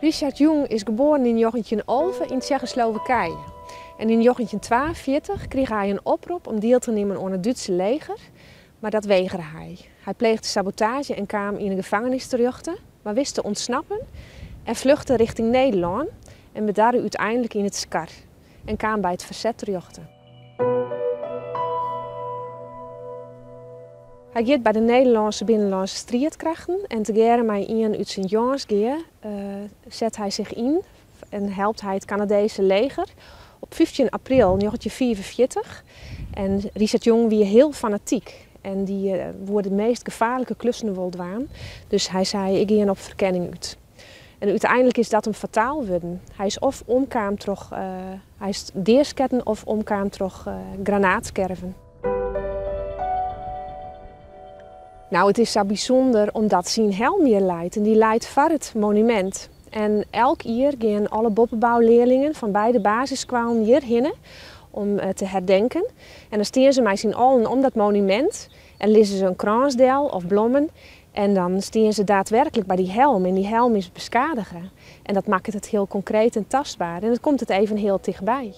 Richard Jung is geboren yn 1911 yn Tsjechoslowakije. En yn 1942 krige hy in oprop om diel te nimmen oan it Dútske leger, mar dat wegere hy. Hy pleegde sabotaazje en kaam yn 'e gefangenis terjochte, mar wist te ûntsnappen en fluchte rjochting Nederlân en bedarre úteinlik yn it Skar en kaam by it ferset terjochte. Hy giet by de Nederlânske Binnenlânske Striidkrachten en tegearre mei ien út Sint Jânsgea set hy sich yn en helpt hy it Kanadeeske leger op 15 april 1945. En Richard Jung wie hiel fanatyk en dy woe de meast gefaarlike klussen wol dwaan. Dus hy sei, ik gean op ferkenning út. En úteinlik is dat him fataal wurden. Hy is of omkaam troch, hy is deasketten of omkaam troch granaatskerven. Nou, it is sa bysûnder omdat syn helm hjir leit en dy leit foar it monumint. En elk jier gean alle boppeboulearlingen fan beide basisskoallen hjirhinne om te herdenken. En dan stean se mei syn allen om dat monumint en lizze se in krâns del of blommen. En dan stean se daadwerklik by dy helm en dy helm is beskadige. En dat makket it hiel konkreet en tastber en it komt it even hiel tichtby.